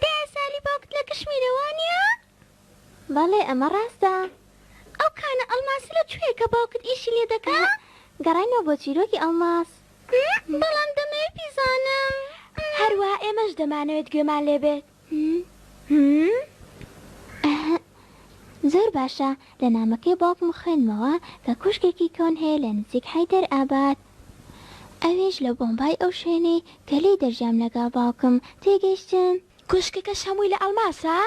دایە سالی باوکت لە کشمیرە وانیە؟ بەڵێ ئەمە ڕاستە. ئەو کانە ئەڵماسە لە کوێیە کە باوکت ئیشی لێ دەکا؟ گەڕاینەوە بۆ چیرۆکی ئەڵماس. بەڵام دەمەوێت بیزانم. هەروەها ئێمەش دەمانەوێت گوێمان لێ بێت. زۆر باشە، لە نامەکەی باوکم خوێندمەوە کە کوشکێکی کۆن هەیە لە نزیک حەیدەر ئاباد. ئەویش لە بۆمبای ئەو شوێنەی کە لێی دەژیام لەگەڵ باوکم. تێگەیشتن؟ کوشکەکەش هەمووی لە ئەڵماسە؟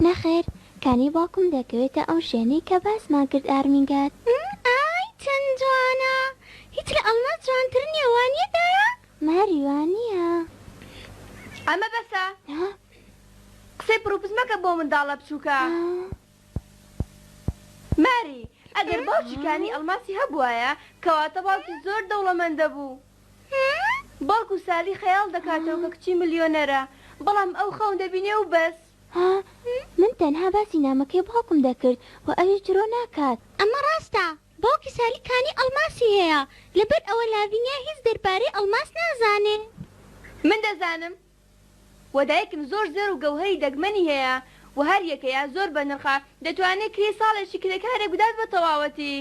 نەخێر، کانی باوکم دەکەوێتە ئەو شوێنەی کە باسمان کرد ئارمینگاد. ئای چەند جوانە! هیچ لە ئەڵماس جوانتر نییە وانییە دایە؟ ماری وانییە. ئەمە بەسە؟ قسەی پڕوپوچ مەکە بۆ منداڵە بچووکە. ماری، ئەگەر باوکی کانی ئەڵماسی هەبوایە، کەواتە باوکی زۆر دەوڵەمەند دەبوو. بەڵکو سالی خەیاڵ دەکاتەوە کە کچی ملیۆنەرە، بەڵام ئەو خەون دەبینێ و بەس. ها، من تەنها باسی نامەکەی باوکم دەکرد و ئەویش درۆ ناکات. ئەمە ڕاستە، باوکی سالی کانی ئەڵماسی هەیە، لەبەر ئەوە لاڤینیا هیچ دەربارەی ئەڵماس نازانێ. من دەزانم، وە دایکم زۆر زێڕ و گەوهەری دەگمەنی هەیە و هەر یەکەیان زۆر بەنرخە، دەتوانێ کرێی ساڵێکی کرێکارێک بدات بە تەواوەتی.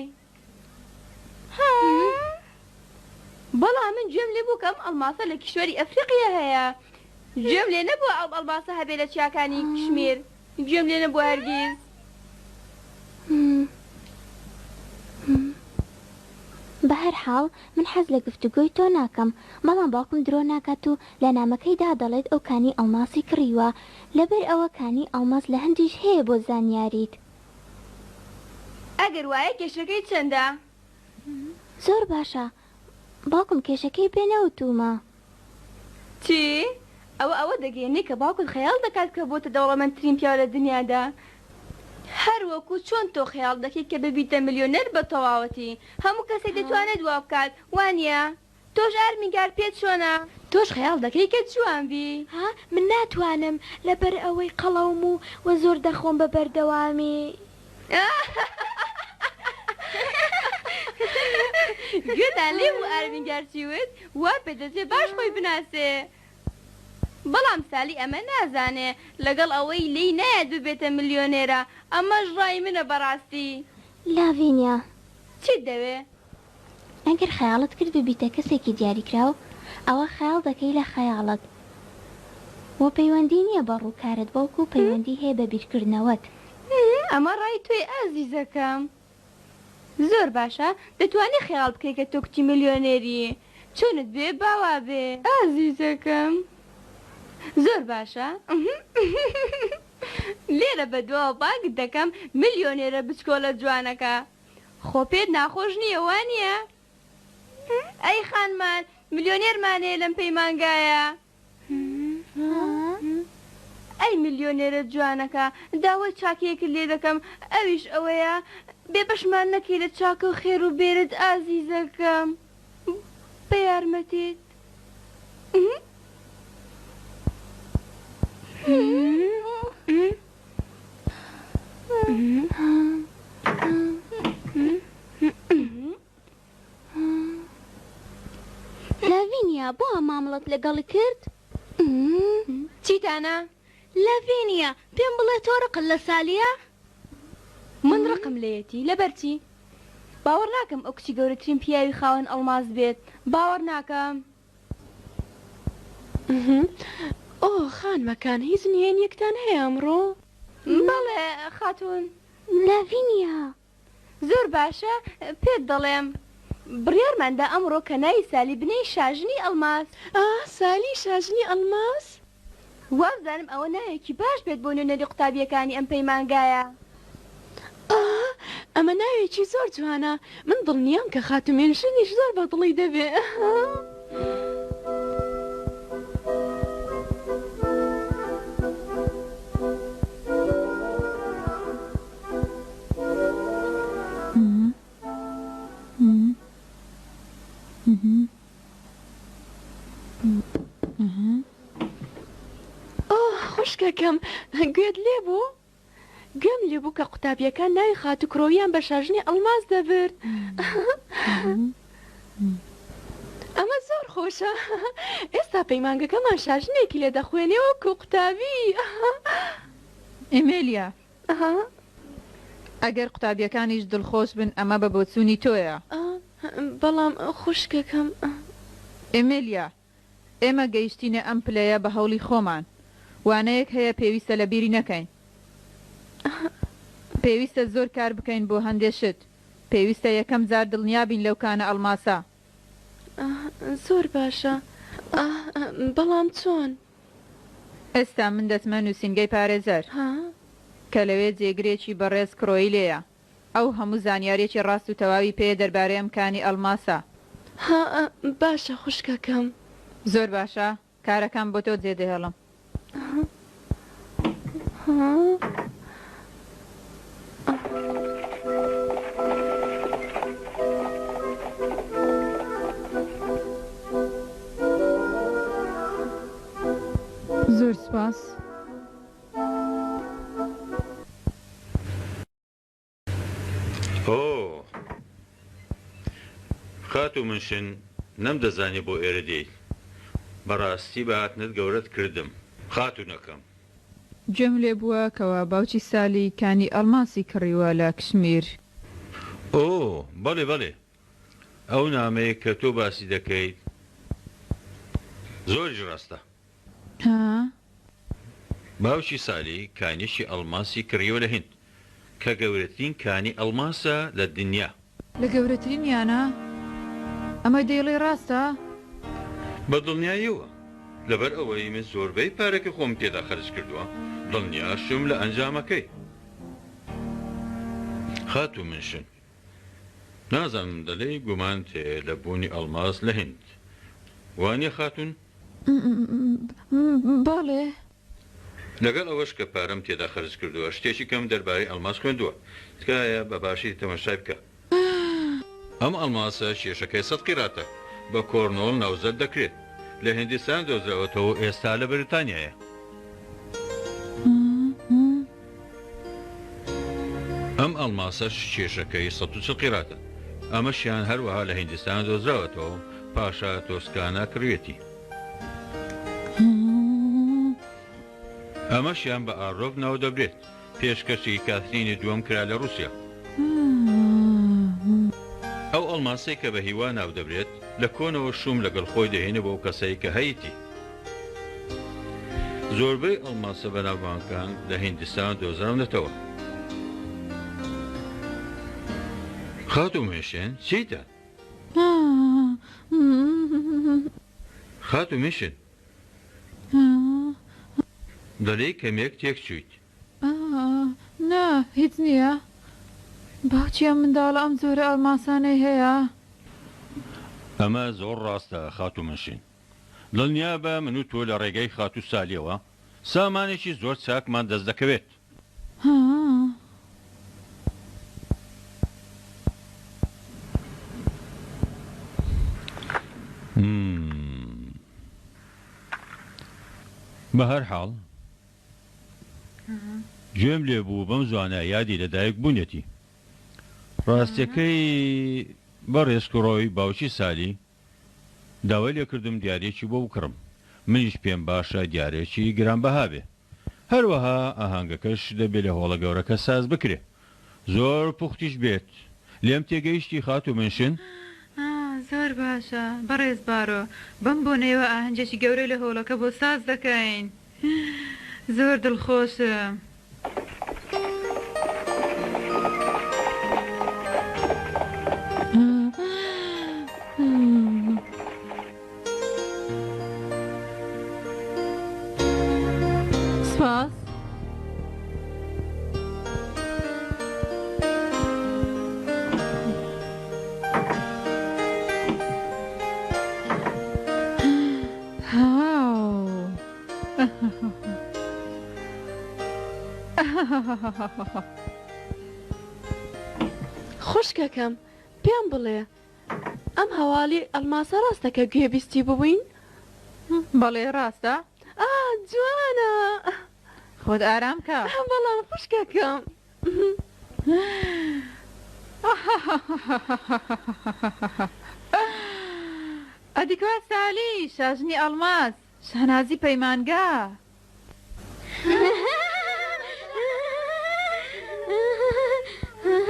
بەڵام من گوێم لێ بوو کە ئەم ئەڵماسە لە کیشوەری ئەفریقیا هەیە. گوێم لێ نەبووە ئەم ئەڵماسە هەبێ لە چیاکانی کشمیر. گوێم لێ نەبووە هەرگیز. بەهەرحاڵ من حەز لە گفتوگۆی تۆ ناکەم، بەڵام باوکم درۆ ناکات و لە نامەکەیدا دەڵێت ئەو کانی ئەڵماسی کڕیوە، لەبەر ئەوە کانی ئەڵماس لە هەندیش هەیە بۆ زانیاریت. ئەگەر وایە کێشەکەی چەندە؟ زۆر باشە، باوکم کێشەکەی پێ نەوتوومە. چی؟ ئەوە ئەوە دەگەیەنێ کە باوکت خەیاڵ دەکات کە بۆتە دەوڵەمەندترین پیاو لە دنیادا. هەر وەکو چۆن تۆ خەیاڵ دەکەیت کە ببیتە ملیۆنێر بە تەواوەتی. هەموو کەسێک دەتوانێت وا بکات، وانییە؟ تۆش ئارمینگار پێت چۆنە؟ تۆش خەیاڵ دەکەی کە جوان بی؟ ها؟ من ناتوانم، لەبەر ئەوەی قەڵەوم و وە زۆر دەخۆم بە بەردەوامی. گوێتان لێ بوو ئارمینگار چی وت؟ وا پێدەچێ باش خۆی بناسێ. بەڵام سالی ئەمە نازانێ، لەگەڵ ئەوەی لێی نایەت ببێتە ملیۆنێرە، ئەمەش ڕای منە بەڕاستی. لاڤینیا. چیت دەوێ؟ ئەگەر خەیاڵت کرد ببیتە کەسێکی دیاریکراو، ئەوا خەیاڵ دەکەی لە خەیاڵت و پەیوەندی نییە بە ڕووکارت بەڵکو پەیوەندی هەیە بە بیرکردنەوەت. ئەمە ڕای تۆی ئازیزەکەم. زۆر باشە دەتوانی خەیاڵ بکەی کە تۆ کچی ملیۆنێری چۆنت بوێ با وابێ. ئازیزەکەم زۆر باشە لێرە بەدواوە بانگت دەکەم ملیۆنێرە بچکۆلە جوانەکە. خۆ پێت ناخۆش نییە وانییە؟ ئەی خانمان ملیۆنێرمان هەیە لەم پەیمانگایە. ئەی ملیۆنێرە جوانەکە داوای چاکەیەکت لێ دەکەم ئەویش ئەوەیە بێبەشمان نەکەی لە چاکە و خێر و بێرت ئازیزەکەم بە یارمەتیت. لاڤینیا بۆ وا مامڵەت لەگەڵی کرد؟ چیتانە؟ لاڤینیا پێم بڵێ تۆ ڕقت لە سالیە؟ من ڕقم لێیەتی لەبەر چی؟ باوەڕ ناکەم ئەو کچی گەورەترین پیاوی خاوەن ئەڵماس بێت باوەڕ ناکەم. ئۆه خانمەکان هیچ نهێنیەکتان هەیە ئەمڕۆ؟ بەڵێ خاتوون. لاڤینیا. زۆر باشە پێت دەڵێم. بڕیارمان دا ئەمڕۆ کە ناوی سالی بنێین شاژنی ئەڵماس. ئاه سالی شاژنی ئەڵماس؟ وابزانم ئەوە ناوێکی باش بێت بۆ نوێنەری قوتابییەکانی ئەم پەیمانگایە. ئاه ئەمە ناوێکی زۆر جوانە، من دڵنیام کە خاتوو مێنشنیش زۆر بە دڵی دەبێ. ئۆه خوشکەکەم گوێت لێ بوو؟ گوێم لێ بوو کە قوتابییەکان ناوی خاتوو کرۆویان بە شاژنی ئەڵماس دەبرد. خۆشە ئێستا پەیمانگەکەمان شاژنێکی لێ دەخوێنێ وەکو قوتابی. ئێمێلیا، ئەگەر قوتابیەکانیش دڵخۆش بن ئەمە بە بۆچوونی تۆیە. بەڵام خوشکەکەم. ئێمێلیا، ئێمە گەیشتینە ئەم پلەیە بە هەوڵی خۆمان. وانەیەک هەیە پێویستە لە بیری نەکەین. پێویستە زۆر کار بکەین بۆ هەندێ شت. پێویستە یەکەم جار دڵنیا بین لەو کانە ئەڵماسە. زۆر باشە. بەڵام چۆن؟ ئێستا من دەچمە نووسینگەی پارێزەر. کە لەوێ جێگرێکی بەڕێز کرۆیی لێیە. ئەو هەموو زانیاریەکی ڕاست و تەواوی پێیە دەربارەی ئەم کانی ئەڵماسە. ها باشە خوشکەکەم. زۆر باشە کارەکان بۆ تۆ جێدەهێڵم. زۆر سوپاس. ئۆه خاتوو منشن نەمدەزانی بۆ ئێرە دێیت بەڕاستی بە هاتنت گەورەت کردم خاتوونەکەم. گوێم لێ بووە کەوا باوکی سالی کانی ئەڵماسی کڕیوە لە کشمیر. ئۆه بەڵێ بەڵێ ئەو نامەیە کە تۆ باسی دەکەیت زۆریش ڕاستە. ها؟ باوکی سالی کانیەکی ئەڵماسی کڕیوە لە هیند کە گەورەترین کانی ئەڵماسە لە دنیا. لە گەورەترینیانە؟ ئەمەی دەیڵێی ڕاستە؟ بە دڵنیاییەوە، لەبەر ئەوەی من زۆربەی پارەکەی خۆمم تێدا خەرج کردووە، دڵنیاشم لە ئەنجامەکەی. خاتوو منشن، نازانم دەلێی گومانت هەیە لە بوونی ئەڵماس لە هیند، وانیە خاتوون؟ بەڵێ. لەگەڵ ئەوەش کە پارەم تێدا خەرج کردووە، شتێکی کەم دەربارەی ئەڵماس خوێندووە. تکایە بە باشی تەماشای بکە. ئەم ئەڵماسە کێشەکەی سەد قیراتە. بە کۆرنۆڵ ناوزەد دەکرێت. لە هیندستان دۆزراوەتەوە و ئێستا لە بەریتانیایە. ئەم ئەڵماسەش کێشەکەی 140 قیراتە. ئەمەشیان هەروەها لە هیندستان دۆزراوەتەوە و پاشا تۆسکانا کڕیوێتی. ئەمەشیان بە ئارلۆف ناودەبرێت. پێشکەشی کاترینی دووەم کرا لە ڕووسیا. ئەو ئەڵماسەی کە بە هیوا ناودەبرێت، لە کۆنەوە شووم لەگەڵ خۆی دەهێنێ بۆ ئەو کەسەی کە هەیەتی. زۆربەی ئەڵماسە بەناوبانگەکان لە هیندستان دۆزراونەتەوە. خاتوو مێشێن، چیتە؟ خاتوو میشن، دەلێی کەمێک تێکچوویت. نا، هیچ نییە. باوکی ئەم منداڵە ئەم جۆرە ئەڵماسانەی هەیە؟ ئەمە زۆر ڕاستە خاتوو منشین. دڵنیابە من و تۆ لە ڕێگەی خاتوو سالیەوە سامانێکی زۆر چاکمان دەست دەکەوێت. بەهەرحاڵ گوێم لێ بوو بەم زوانە یادی لەدایک بوونیەتی. ڕاستیەکەی بەڕێز کوڕۆی باوکی سالی داوای لێکردم دیاریەکی بۆ بکڕم، منیش پێم باشە دیارێکی گرانبەها بێ. هەروەها ئاهەنگەکەش دەبێ لە هۆڵە گەورەکە ساز بکرێ. زۆر پوختیش بێت. لێم تێگەیشتی خاتوو منشن؟ ئا، زۆر باشە بەڕێز بارۆ. بەم بۆنەیەوە ئاهەنگێکی گەورە لە هۆڵەکە بۆ ساز دەکەین. زۆر دڵخۆشم. سپاس. خوشکەکەم پێم بڵێ ئەم هەواڵی ئەڵماسە ڕاستە کە گوێ بیستی ببووین؟ بەڵێ ڕاستە. ئا جوانە. خۆت ئارام کە. بەڵام خوشکەکەم. ئەدی. کوا سالی، شاژنی ئەڵماس، شانازی پەیمانگا.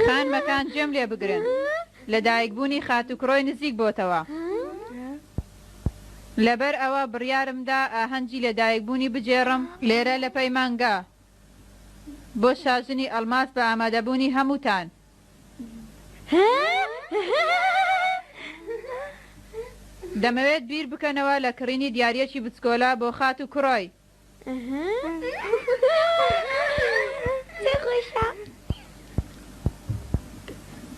خانمەکان گوێم لێ بگرن، لەدایکبوونی خاتوو کرۆی نزیک بۆتەوە. لەبەر ئەوە بڕیارم دا ئاهەنگی لەدایکبوونی بگێڕم لێرە لە پەیمانگا بۆ شاژنی ئەڵماس بە ئامادەبوونی هەمووتان. دەمەوێت بیر بکەنەوە لە کڕینی دیارییەکی بچکۆلە بۆ خاتوو کرۆی.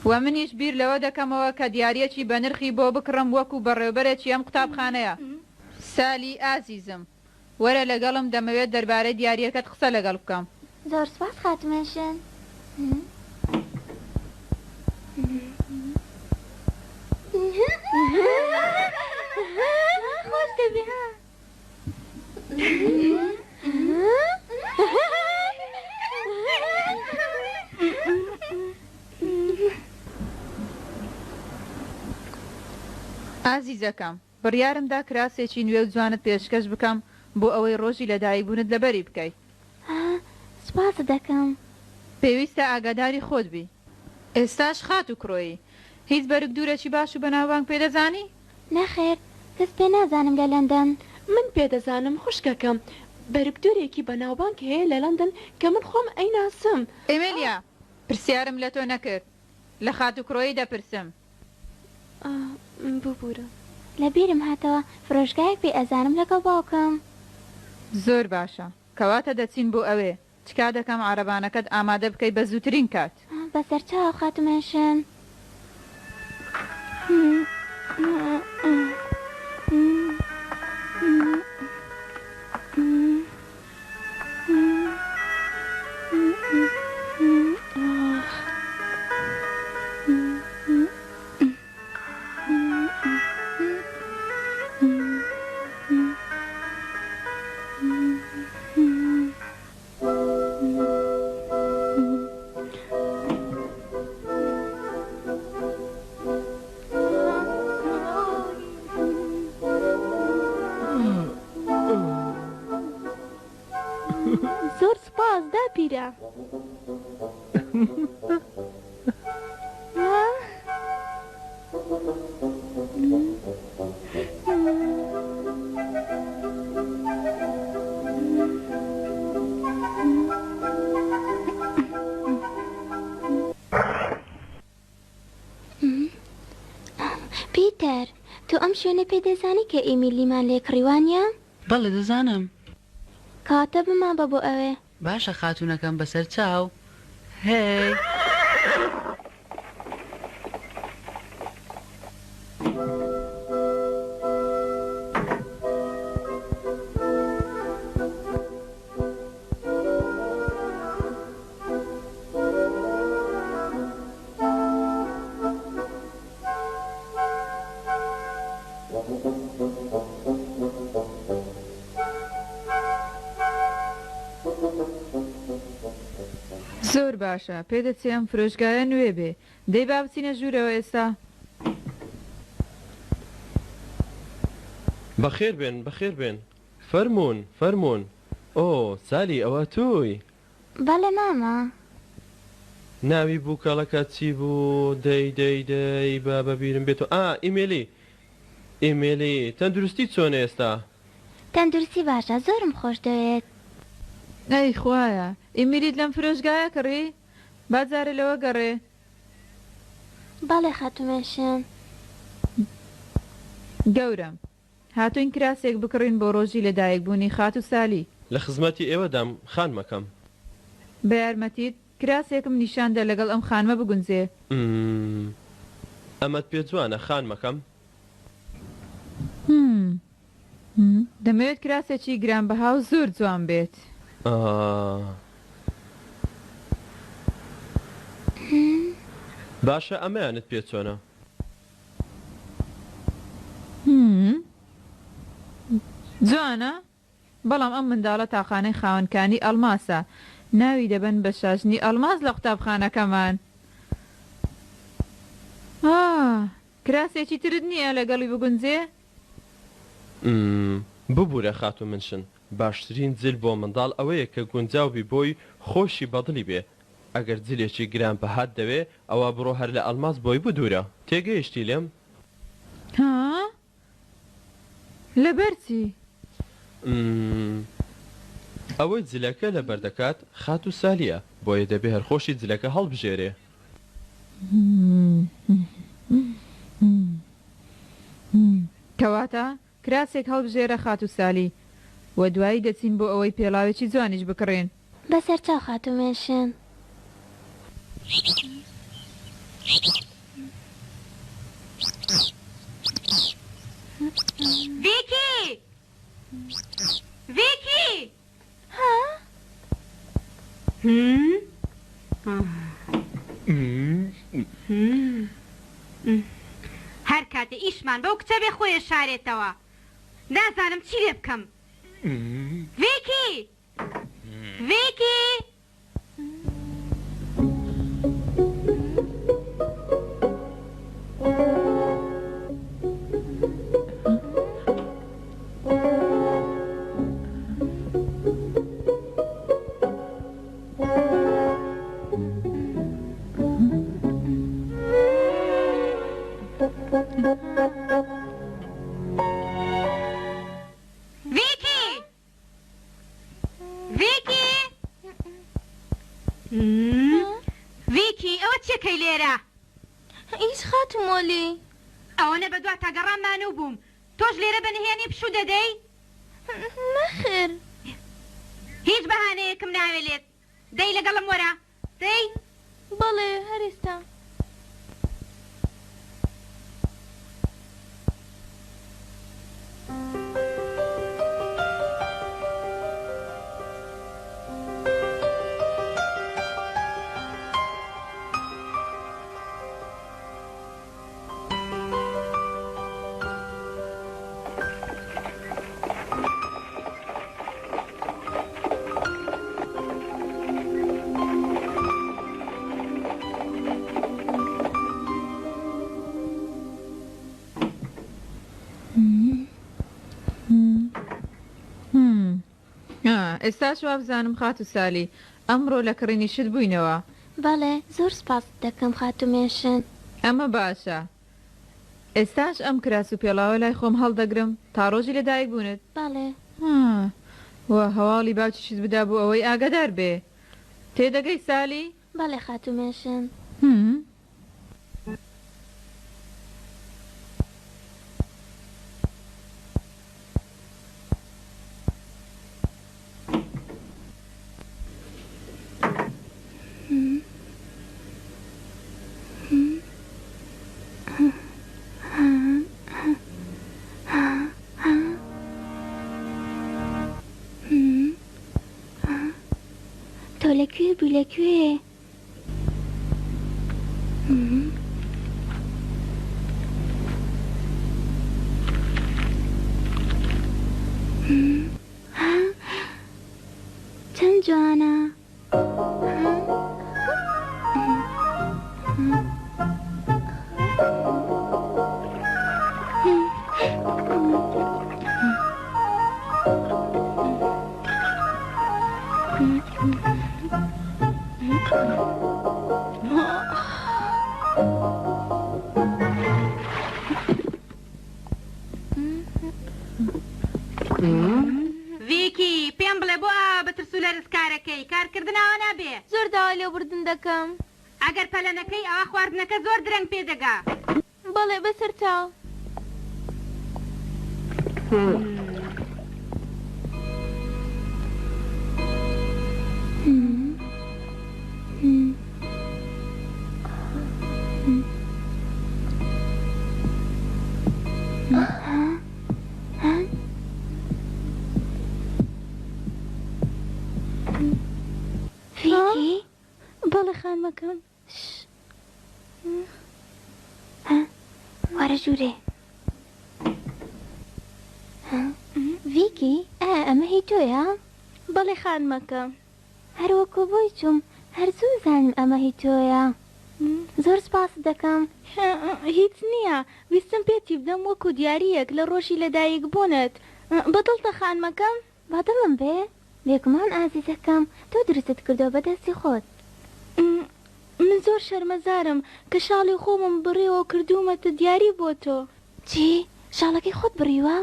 وە منیش بیر لەوە دەکەمەوە کە دیارییەکی بەنرخی بۆ بکڕم وەکو بەڕێوبەرێکی ئەم قوتابخانەیە. سالی ئازیزم وەرە لەگەڵم دەمەوێت دەربارەی دیارییەکەت قسە لەگەڵ بکەم. زۆر سوپاس خاتوو مێنشن. خۆش دەبێ ها. ئازیزەکەم بڕیارم دا کراسێکی نوێ و جوانت پێشکەش بکەم بۆ ئەوەی ڕۆژی لەدایکبوونت لەبەری بکەی. سوپاست دەکەم. پێویستە ئاگاداری خۆت بی. ئێستاش خاتوو کرۆیی هیچ بەرگدوورێکی باش و بەناوبانگ پێ دەزانی؟ نەخێر، کەس پێ نازانم لە لەندەن. من پێ دەزانم خوشکەکەم. بەرگدوورێکی بەناوبانگ هەیە لە لەندەن کە من خۆم ئەیناسم. ئێمیلیا، پرسیارم لە تۆ نەکرد، لە خاتوو کرۆیی دەپرسم. ئاه، ببورە. لە بیرم هاتەوە، فرۆشگایەک پێ ئەزانم لەگەڵ باوکم. زۆر باشە، کەواتە دەچین بۆ ئەوێ. تکا دەکەم عەرەبانەکەت ئامادە بکەی بە زووترین کات. بەسەرچاو خاتوو مێنشن. زۆر سوپاس داپیرە. پیتەر، تۆ ئەم شوێنە پێ دەزانی کە ئیمیلیمان لێ کڕی وانیە؟ بەڵێ دەزانم. کەواتە بمانبە بۆ ئەوێ. باشە خاتوونەکەم بەسەر چاو. هێی. زۆر باشە، پێدەچێ ئەم فرۆشگایە نوێ بێ. دەی با بچینە ژوورەوە ئێستا. بەخێر بێن، بەخێر بێن. فەرموون، فەرموون. ئۆ، سالی ئەوە تۆی؟ بەڵێ مامە. ناوی بووکەڵەکە چی بوو؟ دەی دەی دەی با بە بیرم بێتەوە. ئا، ئیمیلی. ئیمیلی، تەندروستی چۆنە ئێستا؟ تەندروستی باشە، زۆرم خۆش دەوێت. ئەی خوایە، ئیمیلیت لەم فرۆشگایە کڕی؟ با جارێ لەوە گەڕێ. بەڵێ خاتوو مێنشن. گەورەم، هاتووین کراسێک بکڕین بۆ ڕۆژی لەدایکبوونی خاتوو سالی. لە خزمەتی ئێوەدام خانمەکەم. بە یارمەتیت کراسێکم نیشان دە لەگەڵ ئەم خانمە بگونجێ. ئمم. ئەمەت پێ جوانە خانمەکەم؟ همم. دەمەوێت کراسێکی گرانبەها و زۆر جوان بێت. ئا. باشە ئەمەیانت پێ چۆنە؟ جوانە بەڵام ئەم منداڵە تاقانەی خاوەن کانی ئەڵماسە ناوی دەبەن بە شاژنی ئەڵماس لە قوتابخانەکەمان ئاه کراسێکی ترت نییە لەگەڵی بگونجێ؟ ئمم ببورە خاتوو منشن، باشترین جل بۆ منداڵ ئەوەیە کە گونجاو بی بۆی خۆشی بەدڵی بێ، ئەگەر جلێکی گران بەهات دەوێ ئەوا بڕۆ هەر لە ئەڵماس بۆی بدورە، تێگەیشتی لێم؟ ها؟ لەبەر چی؟ ئمم ئەوەی جلەکە لەبەر دەکات خاتوو سالیە، بۆیە دەبێ هەر خۆشی جلەکە هەڵبژێرێ. کەواتە کراسێک هەڵبژێرە خاتوو سالی و دوایی دەچین بۆ ئەوەی پێڵاوێکی جوانیش بکڕین. بەسەرچاو خاتوو مێنشن. ڤیکی! ڤیکی! ها؟ هەر کاتێ ئیشمان بەو کچە بێ خۆی ئەشارێتەوە نازانم چی لێ بکەم ڤیکی! ڤیکی! ڤیکی! ڤیکی! ڤیکی ئەوە چیەکەی لێرە؟ هیچ خاتوو مۆلی. ئەوەنە بەدواتا گەڕام مانوو بووم تۆش لێرە بە نهێنی پشوو دەدەی؟ نەخێر. هیچ بەهانەیەکم ناوێ لێت دەی لەگەڵم وەرە دەی. بەڵێ هەر ئێستا. ئێستاش وابزانم خاتوو سالی ئەمڕۆ لە کڕینی شت بووینەوە. بەڵێ زۆر سپاست دەکەم خاتوو مێنشن. ئەمە باشە ئێستاش ئەم کراس و پێڵاوە لای خۆم هەڵدەگرم تا ڕۆژی لە دایک بوونت. بەڵێ. ها وە هەواڵی باوکیشت بدا بۆ ئەوەی ئاگادار بێ. تێدەگەی سالی؟ بەڵێ خاتوو مێنشن. هم. تۆ لەکوێ بووی لەکوێ؟ چەند جوانە. ڤیکی، پێم بڵێ بۆ ئاوا بە ترس و لەرز کارەکەی؟ کارکردن ئاوا نابێ. زۆر داوای لێبوردن دەکەم. ئەگەر پەلە نەکەی ئەوا خواردنەکە زۆر درەنگ پێ دەگا. بەڵێ بەسەرچاو. ڤیکی؟ بەڵێ خانمەکەم. ش ها وەرە ژوورێ. ها ڤیکی ئا ئەمە هی تۆیە؟ بەڵێ خانمەکەم. هەر وەکو بۆی چووم هەر زوو زانیم ئەمە هی تۆیە. زۆر سوپاست دەکەم. هیچ نییە، ویستم پێتی بدەم وەکو دیارییەک لە ڕۆژی لەدایکبوونت. بەدڵتە خانمەکەم؟ بەدڵم بێ؟ بێگومان ئازیزەکەم، تۆ دروستت کردووە بە دەستی خۆت. من زۆر شەرمەزارم کە شاڵی خۆمم بڕیوە و کردوومەتە دیاری بۆ تۆ. چی؟ شاڵەکەی خۆت بڕیوە؟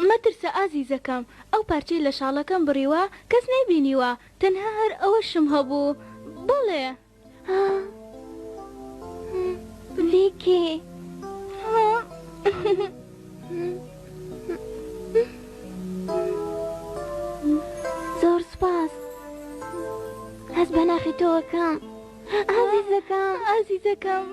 مەترسە ئازیزەکەم، ئەو پارچەی لە شاڵەکەم بڕیوە کەس نەیبینیوە، تەنها هەر ئەوەشم هەبوو. بەڵێ. ڤیکی. زۆر سوپاس. هەست بە ناخی تۆ ئەکەم ئازیزەکەم. ئازیزەکەم.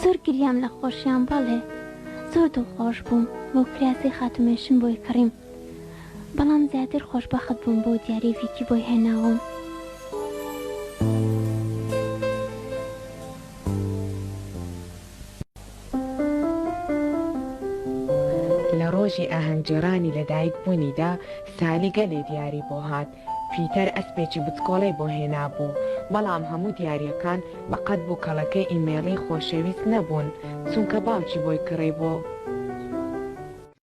زۆر گریام لە خۆشیان بەڵێ زۆر دڵخۆش بووم بەو کراسی خاتوو مێشن بۆی کڕیم بەڵام زیاتر خۆشبەخت بووم بەو دیاری ڤیکی بۆی هێناوم. لە ڕۆژی ئاهەنگگێڕانی لەدایک بوونیدا سالی گەلێ دیاری بۆ هات، پیتەر ئەسپێکی بچکۆڵەی بۆ هێنابوو، بەڵام هەموو دیارییەکان بە قەد بووکەڵەکەی ئیمێڵی خۆشەویست نەبوون، چونکە باوکی بۆی کڕیبوو.